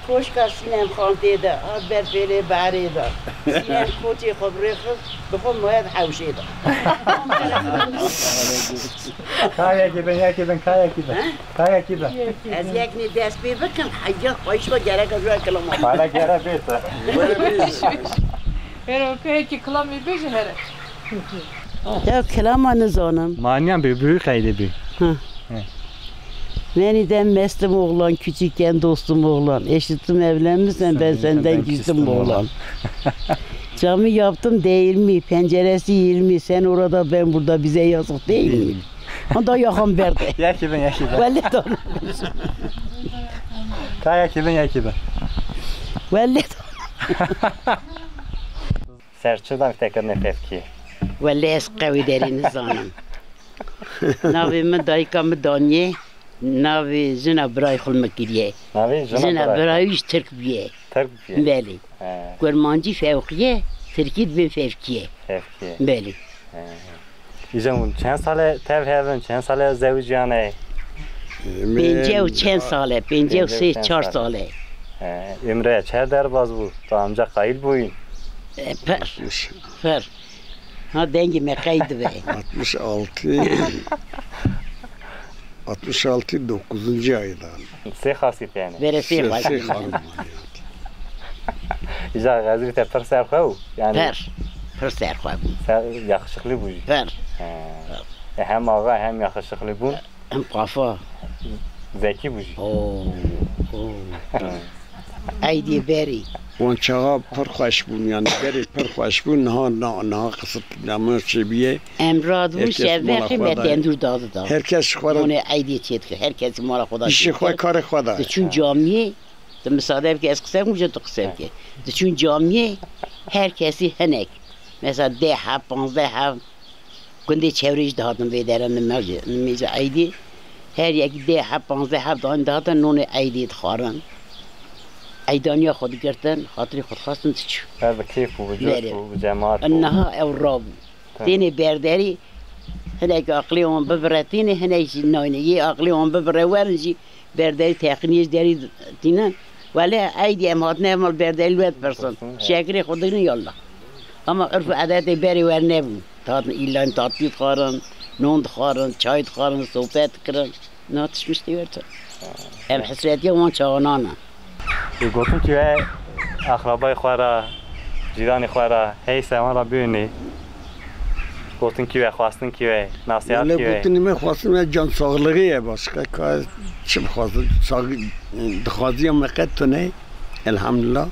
Koşka Sînem Xan tê de, hat ber pêlê berê de. Sînem koçê xwe bi rê xist, bi xwe maye di hewşê de. Kayekî bin, yekî bin, kayekî bin. He? Kayekî bin. Ez yeknê dest pê bikim, heyya xwayîş xwe gerek ez wek kilama. Hala gere bête. Hero pêkî kilamê bêje here. Ya kilama nizanim. Maniyan bê, büyük aile bê. Ha. He. Yeniden mestim oğlan, küçükken dostum oğlan. Eşittim evlenmişsen, ben senden küstüm oğlan. Camı yaptım değirmi, penceresi yirmi. Sen orada, ben burada, bize yazık değil mi? Onda yaxam berde. Yekî bin, yekî bin. Wele dana. Ka yekî bin, yekî bin. Wele dana. Ser çi dank te kirine pevkî? Wele ez qewî derî nizanim. Navê min dayika min daniyê. Navê jina birayê xwe li min kiriye. Navê jina Jina birayê? Birayê wî ji Tirk bûye. Tirk bûye? Belê. He. Kurmancî fewqiye, Tirkî dibên fevkiye. Fevkiye. Belê. He. Îja hûn çend sale tev hev in, çend sale zewiciyane? Pêncî û çend sale, pêncî û sê çar sale. He. Ümre çer derbas bû, ta amca qayîl bûyî? E, pir. Pir. Ha, dengê me qey dibe. Altmış altı. Altmış altı dokuzuncu aydan. Sê xasî yani. Bere sê Sê, xasî. Sê xanim. Îja Xezrî te pir serxwe bû. Yani Pir. Pir serxwe bû. Ser, yakışıklı bû jî. Pir. He. E, hem axa hem yakışıklı bûn. Em qafa. Zekî bû jî. Oo, oo. He. Eydê berî. Wan çaxa pir xweş bûn, yani berê pir xweş bûn. Niha, na-, niha qisitname çêbûye. Em radibûn Herkes şevbexê mala xwe me da. Tendûr dadida. Herkes ji xwe re Hûnê eydê çêdikir. Her kesî mala xwe da Îşê xwe, çêdikir. Karê xwe da. Diçûn camiyê, tu misade bike ez qise bikim, ji tu qise bike. Diçûn camiyê, her kesî hinek. Mesela deh heb, panzdeh heb. Gundê çewrê jî dihatin vê dere nimêja, nimêja eydê. Her yekî deh heb, panzdeh heb dihatin, dihatin nonê eydê dixwarin. Eydaniya xwe digirtin, xatirê xwe dixwestin diçû. Her bi kêf û bi coş Berê. Û bi cemaat û Niha ew rabû. Tabii. Tênê berderî, hinek aqilê wan bibire tênê, hinek jî nayne. Yê aqilê wan bibire werin jî berderî teqiniyê ji derî tînin. Wele eydî em hatine ev mal berderî li we dipirsin. Dipirsin, he. Şekirê xwe digrin yallah. Ama urf û edetê berê wer nebû. Dihatin îlan tatlî dixwarin, non dixwarin, çay dixwarin, sohbet dikirin. Niha tişt mişt tê wer çi? Em hesretiya wan çaxanan in. Ê, gotin ki we axrabayê xwe re, cîranê xwe re, hey sewan re bibînî. Gotin ki we, xwestin ki we, nasihat Wele ki we. Gotinê me xwestin me can sağlığı ye, başka ka çi bixwazin? Sağ-, dixwaziya me qet tune, elhamdülillah.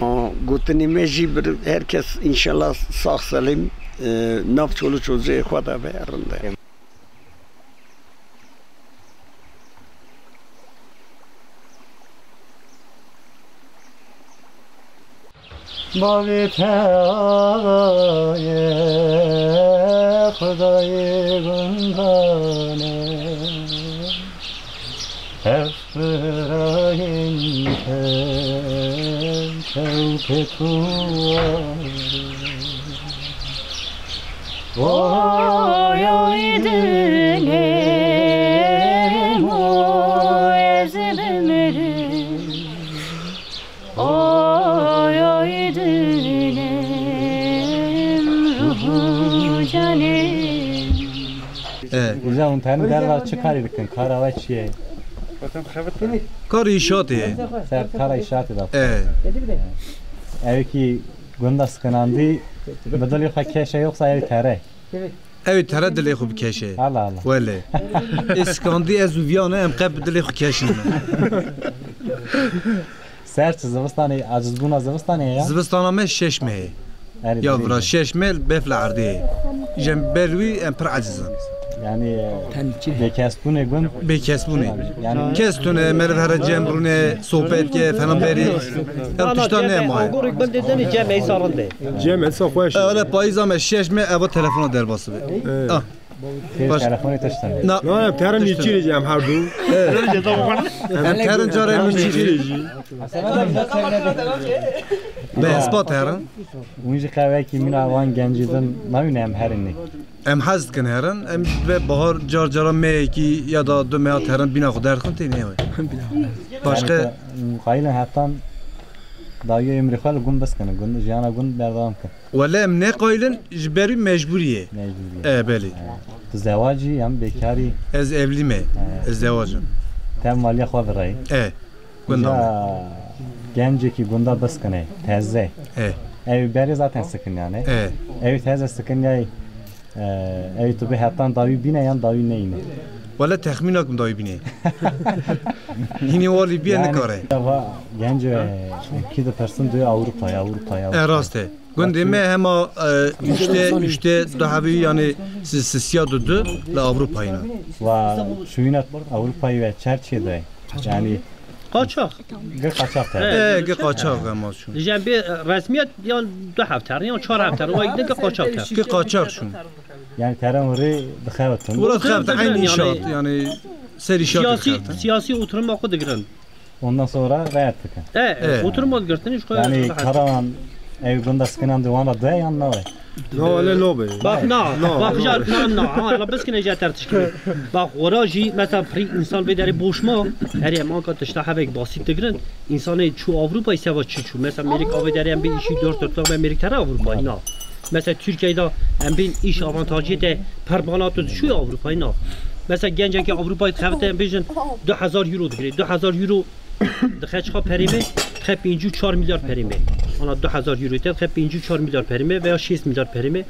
Aa, gotinê me jî bir herkes inşallah sağ selim, e, nav çoluk çocuğê xwe de be, rinde. Bavê te aye Xwedayê gundan e, ev birayên te çewkek û warê. Oy, oy, dilê min, ez bimirim. Oy, oy, dilê min, ruh û canê min. E. Îja hûn tenê derva çi karî dikin? Kara we çi ye? Kar îşatê ye. Ser kara îşatê de. E. Ew kî gunda sikinandî, bi dilê xwe keş e, yoksa ew tere? Ew ê tere dilê xwe bikeşe. Allah Allah. Wele. Ê sikandî ez û viya ne, em qet bi dilê xwe keş nîne. Ser çi zivistanê, acizbûna zivistanê ya? Zivistana me şeş meh e. Erê, Ya dilê vira xwe. Şeş meh bef li erdê ye. Jem ber wî em pir aciz in. Yani, bêkesbûnê gund. Bêkesbûnê. Yani Kes tune meriv here cem rûne, sohbet ke, falan berî. Ev tişta nemaye. Agorî gundê dinê cem êsa rinde. Cem êsa xweş. E, öyle payîza me şeş meh eva telefona derbas be. Evet. Ah. Baş. Telefonê tiştane. Na. Na, em terin nîçîrê jî em her du. Em terin carê nîçîrê jî. Be espa terin. Hûn jî qewekî mîna wan gencî din nabîne em herin nê. Em hez dikin herin, em ve bahar car cara meyekî ya da du meha terin bîna xwe derxin tê nêwe. Başka Yani, qayilin hetan dawiya emrê xwe li gund biskinin, gund, jiyana gund berdewam kin. Wele em ne qayilin, ji ber wî mecbûrî ye. Mecbûrî ye. E, belê. E, tu zewacî yan bekarî? Ez evlî me. E. Ez zewacim. Te maliya xwe virayî. E. Gunda me. Gencekî gunda biskine, teze. E. Ew berê zaten sikinyane. E. Ew teze sikinyay, e, ew tu bi hetan dawî bîne yan dawî neyne? Wele texmîna kim dawî bîne. Hînî walî bîye Yani, nikare. Gava genc, e, kî de persin diyor Avrupa'ya, Avrupa'ya. E, rast e. Gundê me hema, e, üçte, üçte du hevî yani si-, sisiya du du li Avrupayê ne. Wa şûyîna Avrupayê ve çerçê de. Yani Qaçax. Gi qaçax te. E, gi qaçax hema çûn. Dijen bê resmiyet yan du hefte, yan çar hefte, wa gidin gi qaçax te. Gi qaçax çûn. Yani tere hûn rê dixewitin. Wila dixewitin, eyn inşaat, yani Serî şa Siyasî, dikevin. Siyasî oturuma xwe digirin. Ondan sonra rahat dikin. E, Evet. Oturuma girtin, iş xwe Yani rahat. Karawan ev gunda skinan de wana de yan nawe. No, öyle no be. Bak na, No, bak no. Jar, na, na, ha, la biskine ja tertişkili. Bak, ora jî, mesela, pri insan vê derê boş ma, her em anka tişta hevek basit digirin, insanê çû Avrupayê seva çi çû. Mesela, mêrik avê derê em bê işî dört dört ve mêrik tere Avrupayê, na. Mesela, Türkiye'de em bên iş avantajı de permanent çû Avrupayê, na. Mesela, gencekî Avrupayê dixebite em bêjin du hezar euro digire. Du hezar euro dixe çiqa perê me? Dixe pêncî û çar milyar perê me. Ana du hezar euro te dixe pêncî û çar milyar perê me veya şêst milyar perê me.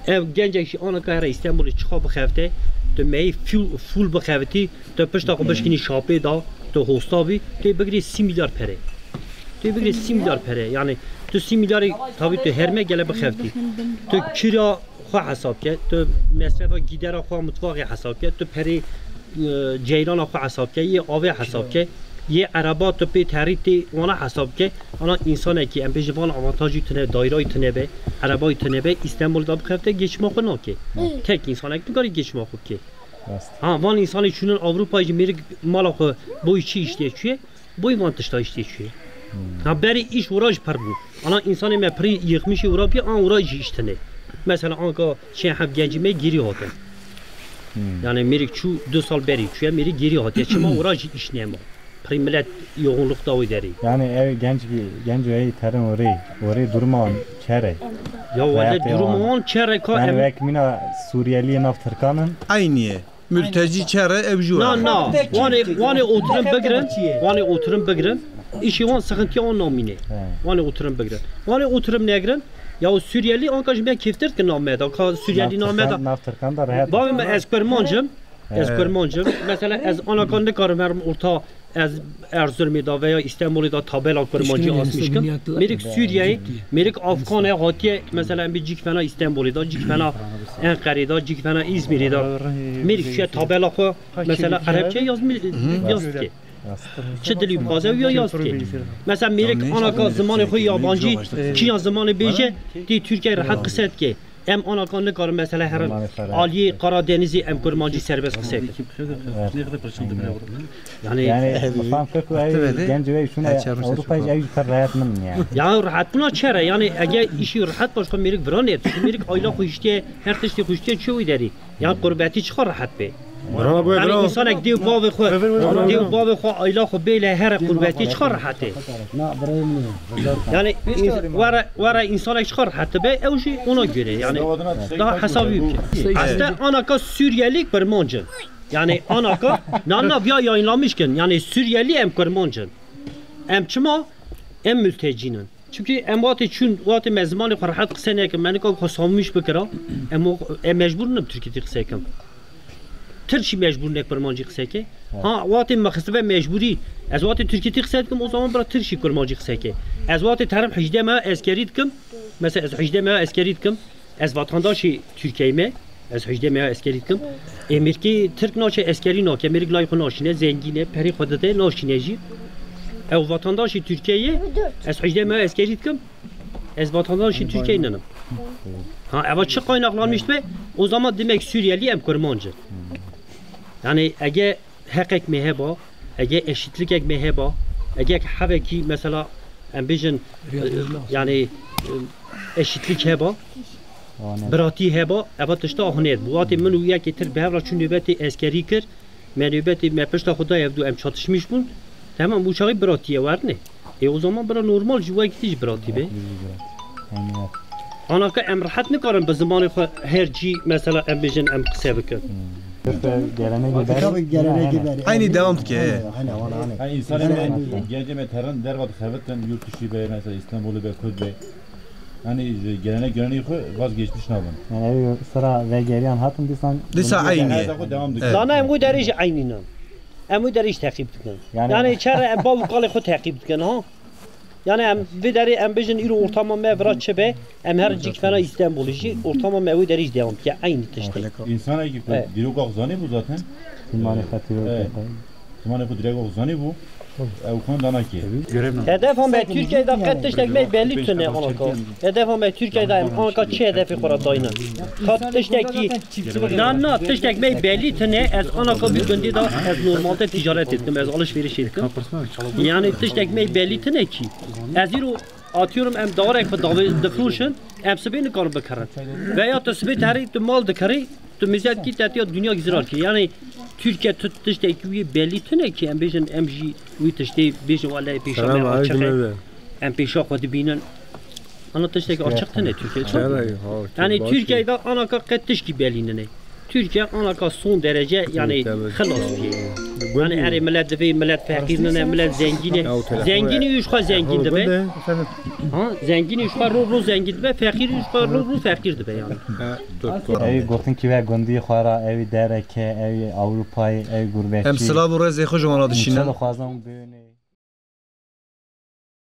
Ev gencek jî anaka here Îstanbulê çiqa bixebite, tu meyî full, full bixebitî, tu pişta xwe bişkinî şapê da, tu hosta bî, tu yê bigirî sî milyar perê. Tu yê bigirî sî milyar perê. Yani tu sî milyarê tabii tu herme gele bixebitî. Tu kira xwe hesab ke, tu mesrefa gîdera xwe mutfaxê hesab ke, tu perê, e, ceyrana xwe hesab ke, yê avê hesab ke, yê ereba tu pê terî tê wana hesab ke. Ana însanekî, em bêjin van avantajî tune, daîrayî tune be, erebayî tune be, Îstanbul da bixebite, geçima xwe nake. Tek însanek nikare geçima xwe bike. Rast. Ha, van însanê çûnin Avrupayê jî mêrik mala xwe boyî çi îştê çûye, boyî van tişta îştê çûye. Hmm. Ha, berî îş ora jî per bû. Ana însanê me pirî yêxmişî ora bî, an ora jî îş tune. Mesela anka çend heb gencî me gêrî hatin. Hmm. Yani mêrik çû du sal berî çûye, mêrik gêrî hatiye. Çima ora jî îş nema. Pirî millet yoğunlukta wê derî. Yani ev genç, genco ey terin orê, orê duruma çere. Ya wele Hayatê duruma wan. Wan çere ka Yani em wek mîna Suriyeliyê nav Tirkan in. Eynî ye. Mülteci çere ev jû Na, ye. na. Wanê, wanê oturum bigirin. Wanê oturum bigirin. İşi wan sıkıntıya wan namîne. He. Wanê oturum bigirin. Wanê oturum negirin. Ya o Suriyeli anka ji me kêftir ki nameda. Ka Suriyeli Nav nameda. Tirkan, nav Tirkan da rahat. Bavê me ez Kurmancim. Ez He. Kurmancim. Mesela ez anaka nikarim herim orta ez Erzurumê da veya Îstanbulê da tabela Kurmancî asmiş kim. Mêrik Sûriyeyê, mêrik Afganê hatiye, mesela em bê cîk fena Îstanbulê da, cîk fena Enqerê da, cîk fena Îzmîrê da. Mêrik şiye tabela xwe, mesela Erebçe yazmî-, yaz dike. Çi dilî bixwaze wî ya yaz dike. Mesela mêrik anaka zimanê xwe yabancî, çiya zimanê bêje, tê Tirkiyeyê rehet qise dike. Em anaka nikarin mesela herin Maalesef, evet. Aliyê Karadenizê em kurmancî serbest qise bikin. Evet. Yani Yani, mafam kir ku ev genc ve şuna Ewropa ev ter rehet min yani. Ya rehet buna çere yani ege işi rehet başka mêrik vira ne? Şu mêrik ayla xwe hiştiye, her tiştî xwe hiştiye çi wî derî? Ya qurbetî çiqa rehet be? Bravo, Yani bravo. Însanek dê û bavê xwe, dê û bavê xwe ayla xwe bêle here qurbetî çiqa rehet e? Yani were, were însanek çiqa rehet be, ew jî ona göre yani daha hesabî bike. Aslında anaka Suriyelî kurmancin. Yani anaka, na, na, viya yayınlamışken, yani Suriyelî em kurmancin. Em çima? Em mültecînin. Çünkü em wate çûn, wate me zimanê xwe rehet qise nekin, me nika xwe savmîş bikira, em o, em mecbûr nim Tirkîtî qise kim. Tirkî mecbûr ne kurmancî qise ke. Ha, wate me xistibe mecbûrî, ez wate Tirkîtî qise dikim, o zaman bira Tirkî kurmancî qise ke. Ez wate terim hejdeh meha eskerî dikim, mesela ez hejdeh meha eskerî dikim, ez vatandaşê Tirkiyeyê me, ez hejdeh meha eskerî dikim. Ê, mêrkê Tirk naçe eskerî nake, mêrik lay xwe naşîne, zengîn e, perê xwe dide, naşîne jî. Ew vatandaşê Tirkiyeyê ye, ez hejdeh meha eskerî dikim, ez vatandaşê Tirkiyeyê ninim. Ha, eva çi kaynaklanmış be? O zaman demek Suriyelî em kurmanc in. Yani ege heqek me heba, ege eşitlikek me heba, ege hevekî mesela em bêjin, yani, e, eşitlik heba, Wane. Biratî heba, eva tişta ahinet bû. Watê min û yekê Tirk bi hev re çû nöbetê eskerî kir, me nöbetê me pişta xwe daye ev du em çatişmîş bûn. Tamam, bu çaxî biratî ye werne. E, o zaman bira normal ji wek tî ji biratî be. Aynen. Anaka em rehet nikarin bi zimanê xwe her cî mesela em bêjin em qise bikin. Gelenek Tabii gelenek gibi. Aynı devam ki. Aynen, aynen, aynen. Yani insanın Yani, yani, gencê me terin derva dixebitin, yurt dışı be, mesela İstanbul'u be, Kürt be. Yani gelenek göreneği xwe vazgeçmiş nabin. Yani ev sıra ve geriyan hatın disan. Disa aynı. Hayata xwe devam dikin. Evet. Dana em wî derê jî eynî ne. Em wî derê jî teqîb dikin. Yani Yani çare em bav û kalê xwe teqîb dikin, ha? Yani em vê derê em bêjin îro ortama me vira çi be, em her cîk fena Îstanbulê jî ortama me wê derê jî devam dike, eynî tiştê. İnsanekî ku Evet. dîroka xwe zanî bû zaten. Zimanê xwe tîroka Evet. xwe. Zimanê xwe dirêk zanî bû. Ew xwendana kê? Hedefa me Tirkiyeyê de qet tiştek me belî tune anaka. Hedefa me Tirkiyeyê de em anaka çi hedefê xwe re dayne? Qet tiştekî, na, na, tiştek me belî tune, ez anaka vî gundî de ez normalde ticaretê dikim, ez alışverişê dikim. Yani tiştek me belî tune kî. Ez îro atıyorum em dawarek bi davê difroşin, em sibê nikarin bikirin. Veya tu sibê terî tu mal dikerî, tu mizet kî tetiya dinya gizirar kî. Yani Türkiye tu tiştekî wî belî tune kî em bêjin em jî wî tiştê bêjin wele pêşa me açiqe. Em pêşa xwe dibînin. Ana tiştekî açiq tune Türkiye. Yani Türkiye de anaka qet tişkî belî nine. Türkiye anaka son derece yani xilas bîye. Yani erê millet divê millet feqîr nine, millet zengîn e. Zengînî û ji xwe zengîn dibe. Ha, zengînî û ji xwe ro ro zengîn dibe, feqîrî û ji xwe ro ro feqîr dibe yani. Ew gotin ki ve gundî xwe ra, ew dereke, ew Ewropayê, ew gurbetçî. Em silav û rêzê xwe ji wan re dişînin. Înşallah xwazan bêne.